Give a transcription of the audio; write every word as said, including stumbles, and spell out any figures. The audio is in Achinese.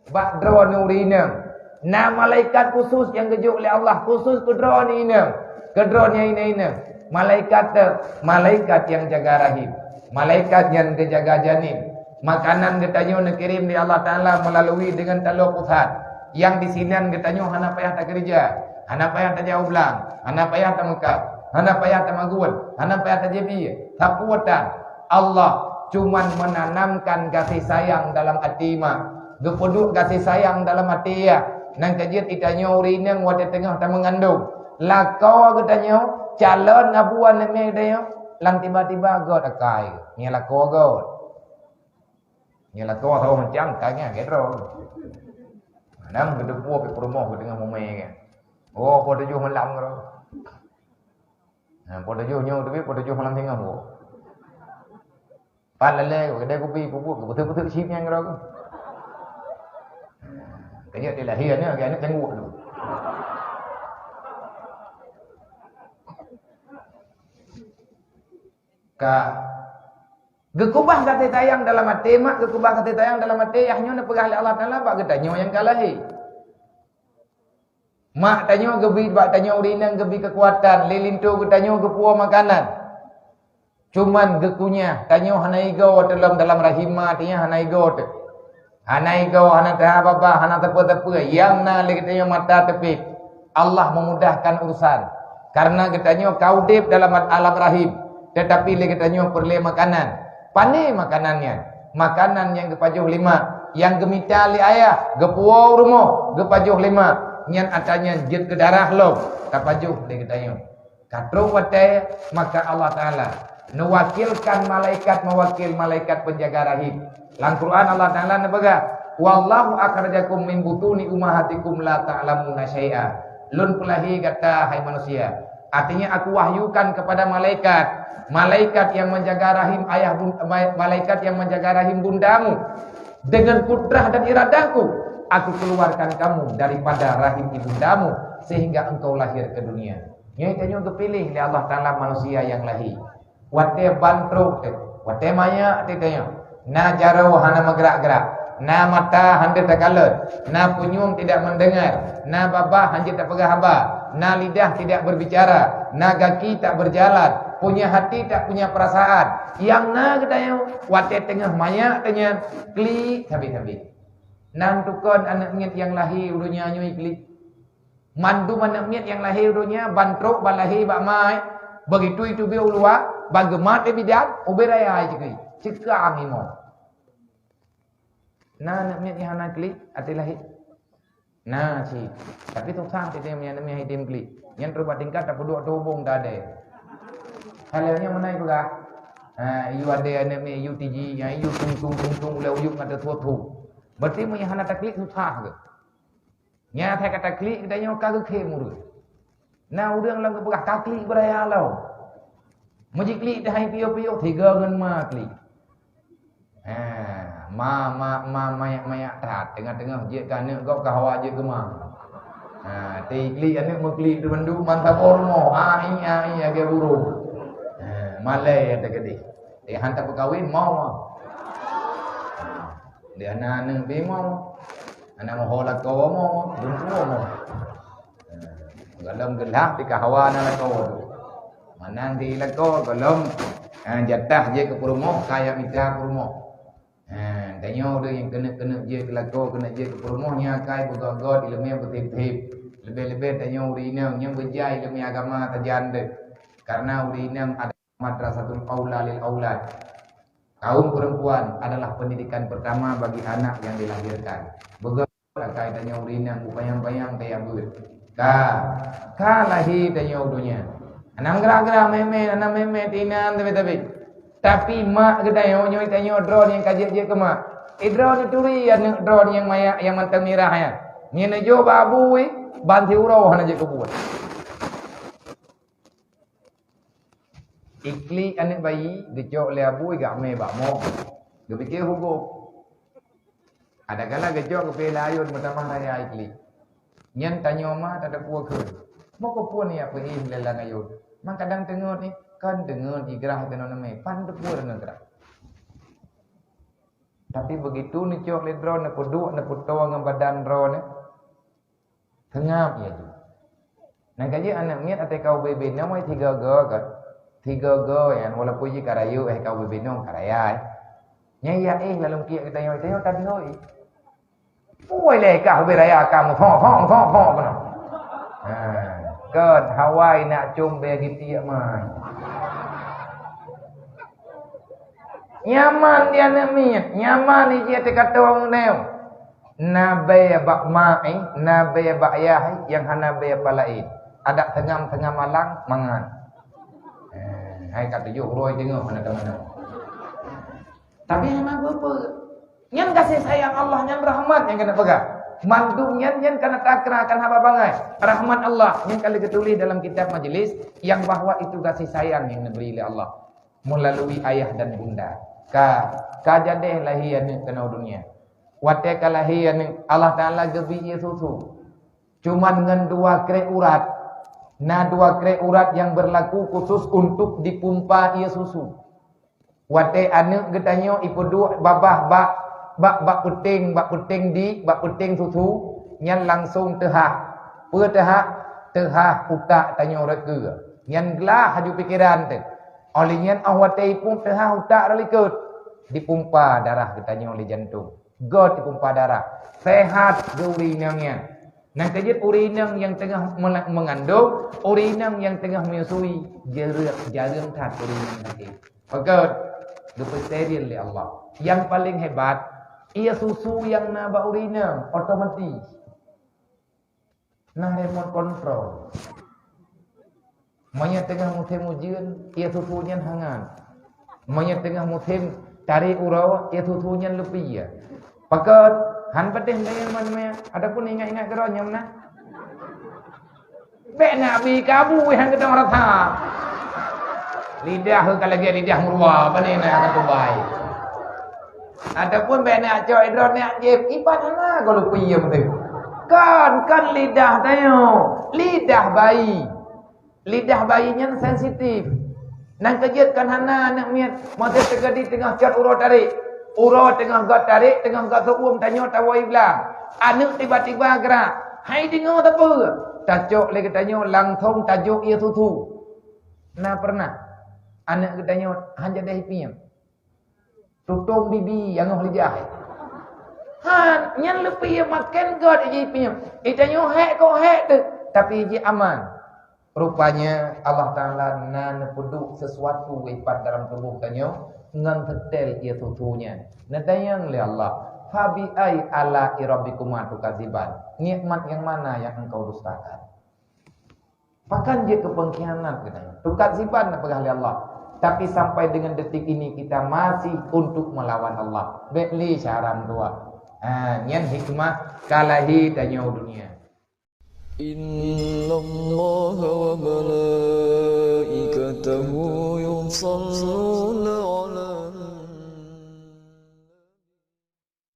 Bak droeneuh ureueng inong, na malaikat khusus nyang geujok lé Allah khusus keu droeneuh inong, keu droeneuh inong-inong. Malaikat teuh, malaikat nyang jaga rahim. Malaikat nyan geujaga janin. Makanan geutanyoe neukirém lé Allah Taala meulalui deungon taloe pusat. Nyang disinan geutanyoe hana payah takeureuja, hana payah tajak u blang, hana payah tameukab, hana payah tamaguen, hana payah tajép ié. Sapeue tan, Allah cuman menanamkan gaséh sayang dalam até mak. Geupeuduek gaséh sayang dalam até yah. Nyan ka jeuet geutanyoe ureueng inong watée teungoh tameungandong. Lakoe geutanyoe, calon abu aneuk miet geutanyoe, lam tiba-tiba göt akai. Nyan lakoe göt. Nyan lakoe saboh macam, tangiang keudroe. Nyan geuteupeue pih peurumoh geuteungoh mumè kan. Oh, poh tujoh malam keudroe. Nah, poh tujoh nyoe teubiet, poh tujoh malam singoh. Pat lalé, kedai kupi, pupuk, beutôi-beutôi chip nyang keudroe. Kejak dia lahir ni, agak ni tengok tu. Ka geukubah gaséh sayang dalam até mak, geukubah gaséh sayang dalam até yah nyoe neupeugah lé Allah Taala bak geutanyoe nyang ka lahé. Mak tanyoe geubri bak tanyoe ureueng inong geubri keukuatan, lé linto geutanyoe geupuwoe makanan. Cuman geukunyah, tanyoe hana igoe teuh lom dalam rahim ma tanyoe hana igoe teuh. Hana igoe, hana teuhaba-ba, hana teupeu-teupeu. Nyang na lé geutanyoe mata teupéb. Allah memudahkan urusan. Karena geutanyoe ka udeb dalam alam rahim, tetapi lé geutanyoe peureulée makanan. Pane makanan nyan? Makanan nyang geupajoh lé mak, nyang geumita lé ayah, geupuwoe u rumoh, geupajoh lé mak, nyan atra nyan jeuet keu darah lom, tapajoh lé geutanyoe. Ka trok watée, maka Allah Taala neuwakilkan malaikat meuwakil malaikat penjaga rahim. Lam Quran Allah Taala neupeugah, "Wallahu akhrajakum min butuni ummahatikum la ta'lamuna syai'a." Lôn peulahé gata, hai manusia. Artinya, Aku wahyukan kepada malaikat, malaikat yang menjaga rahim ayah bun-, ma-, malaikat yang menjaga rahim bundamu. Dengan kudrah dan iradah-Ku, Aku keluarkan kamu daripada rahim ibundamu sehingga engkau lahir ke dunia. Nyoe tanyoe geupiléh lé Allah Taala manusia nyang lahé. Watée ban trok teuh, watée manyak teuh tanyoe, na jaroe hana meugrak-grak, na mata hana takalon, na punyueng tidak mendengar, na babah hana tapeugah haba, na lidah tidak berbicara, na gaki tak berjalan, punya hati tak punya perasaan. Nyang na geutanyoe watée teungoh manyak teuh nyan, klik sabe-sabe. Nan tukon aneuk miet nyang lahé u donya nyoe klik. Mandum aneuk miet nyang lahé u donya, ban trok, ban lahé bak ma, begitu iteubiet u luwa, ban geumat lé bidan, ubé raya ai ceukeue, ceukeue angin mo. Na aneuk miet nyang hana klik até lahé? Na cit. Tapi susah teuh aneuk miet nyang item klik. Nyan trok bak tingkat tapeuduek tubông tadé. Kalau nyan meunan peugah, ha, yue adé aneuk miet yue tiji, yue tung-tung-tung-tung ulée uyueb ngon teuthôk-thôk. Berarti meunyo hana taklik susah geuh. Nyan asai ka taklik geutanyoe ka geukhém ureueng. Na ureueng lom geupeugah ka klik beuraya lom. Meujiklik teuhai piôh-piôh, tiga ngon ma klik. Ha, ma, ma, ma, mayak-mayak that, teungoh-teungoh jeuet keu aneuk gob ka hawa jeuet keu ma. Ha, tiklik aneuk meuklik teuh bandum ban saboh rumoh, ai, ai, lagée burông. Ha, malée teukeudeh. Eh, han tapeukawen, mau ma. Dia aneuk-aneuk bimong. Aneuk moho lakoe mo, dumpeue mo. Gohlom geulah di kahawa na lakoe tu. Manang di lakoe gohlom, ha, jatah jeuet keu peurumoh, kaya mita peurumoh. Ha, tanyoe ureueng nyang keuneuk-keuneuk jeuet keu lakoe, keuneuk jeuet keu peurumoh, nyan akai beugöt-göt ileumé beutép-tép. Leubeh-leubeh tanyoe ureueng inong nyang beujai ileumé agama sajan deuh. Karena ureueng inong ada madrasatul aula lil aulad. Kaum perempuan adalah pendidikan pertama bagi anak yang dilahirkan. Beugöt akai tanyoe ureueng inong beupanyang-panyang kaya beuet. Ka, ka lahé tanyoe u donya. Hana meugra-gra mémé, hana mémé teuh inan tabi-tabi. Tapi mak geutanyoe nyoe tanyoe droe nyang ka jeuet-jeuet keu mak. Eh, droe neuturi aneuk droe nyang mayak nyang mantong mirah nyan. Nyan neujok bak abu, eh, ban siuroe hana jeuet keu buet. Iklik aneuk bayi, geucok lé abu, geumè bak mok. Geupike hugôp. Ada kala geucok geupike lé ayôn meutamah raya iklik. Nyan tanyoe ma tateupeue kheun. Meukeue phon ya peuéh lé lam ayôn. Mang kadang teungeut nyoe, kon teungeut jigrah keunoe neumè, pan teupeue deungon grah. Tapi begitu neucok lé droeneuh, neupeuduek, neupeutoe ngon badan droeneuh, seungab ie jih. Nyang ka jeuet aneuk miet até ka ubé-bé nyoe, tiga go kan. Tiga go nyan, walaupun jih ka rayeuk, eh, ka ubé-bé nyoe ka raya, eh. Nyan ya, eh, lalong kiek geutanyoe, tanyoe ka dihôi. Puih lé kah ubé raya ka meuphok, phok, phok, phok keunoe. Ha, kon hawai nak com bèe gitiek mai. Nyaman di aneuk miet, nyaman di jih teuka tueng neu. Na bèe bak ma, eh, na bèe bak yah, eh, nyang hana bèe palaén. Adak seungam-seungam alang mangat. Eh, hai ka tujoh uroe teungoh hana teumanoe. Tapi hana peue-peue. Nyan gaséh sayang Allah, nyan rahmat nyang keuneuk peugah. Mandum nyan, nyan kana takra, kana haba bangai. Rahmat Allah nyang ka lheueh geutuléh dalam kitab majlis, nyang bahwa itu gaséh sayang nyang neubri lé Allah meulalu ayah dan bunda. Ka, ka jadéh lahé aneuk keunoe dunia. Watèe ka lahé aneuk, Allah Taala geubri ie susu. Cuman ngon dua krek urat. Na dua krek urat nyang beurlaku khusus untuk dipumpa ie susu. Watèe aneuk geutanyoe ipeuduek babah bak, bak, bak peuténg, bak peuténg di, bak peuténg susu, nyan langsong teuhah. Peue teuhah? Teuhah utak tanyoe rot keue. Nyan glah laju pikeran teuh. Óh lheueh nyan óh watèe ipeuduek teuhah utak rot likot, dipumpa darah geutanyoe lé jantong. Göt dipumpa darah. Sehat geuh ureueng inong nyan. Nyang keujeuet ureueng inong nyang teungoh mela-, meungandong, ureueng inong nyang teungoh menyusui, jareueng, jareueng that ureueng inong sakét. Pakon? Geupeusteril lé Allah. Nyang paleng hebat, ie susu nyang na bak ureueng inong otomatis na remote control. Meunyoe teungoh musém ujeuen, ie susu nyan hangat. Meunyoe teungoh musém tarék uroe, ie susu nyan leupie. Pakon? Han patéh meunan, meunan. Ataupun ingat-ingat keudroe nyang meunan. Bèk na bi kabu nyang geutanyoe rasa. Lidah ka lagèe lidah meuruwa, pane na ka tubai. Ataupun bèk na cok droeneuh jieb, iban hana goe leupie meunan. Kan, kan lidah tanyoe, lidah bayi. Lidah bayi nyan sensitif. Nyang keujeuet kan hana aneuk miet, masa teukeudi teungoh cot uroe tarék. Uroe teungoh göt tarék, teungoh göt seuuem tanyoe tawoe blang. Aneuk tiba-tiba geurak. Hai deungoe sapeue? Tacok lé geutanyoe langsong tajok ie susu. Na pernah aneuk geutanyoe han jadéh ipiem? Tutong bibi nyang ngoh lijah. Han, nyan leupie maken göt jih ipiem. Itanyoe hék kok hék teuh, tapi jih aman. Rupanya Allah Taala na neupeuduek sesuatu ipat dalam tuboh tanyoe ngon seutèl ie susu nyan. Neutanyong lé Allah, "Fabi ai ala rabbikuma tukadziban?" Nikmat nyang mana yang engkau dustakan? Pakon jeuet keu pengkhianat geutanyoe? Tukadziban neupeugah lé Allah. Tapi sampai dengan detik ini kita masih untuk melawan Allah. Bèk lé cara meutuah. Ha, nyan hikmah ka lahé tanyoe dunia. Innallaha wa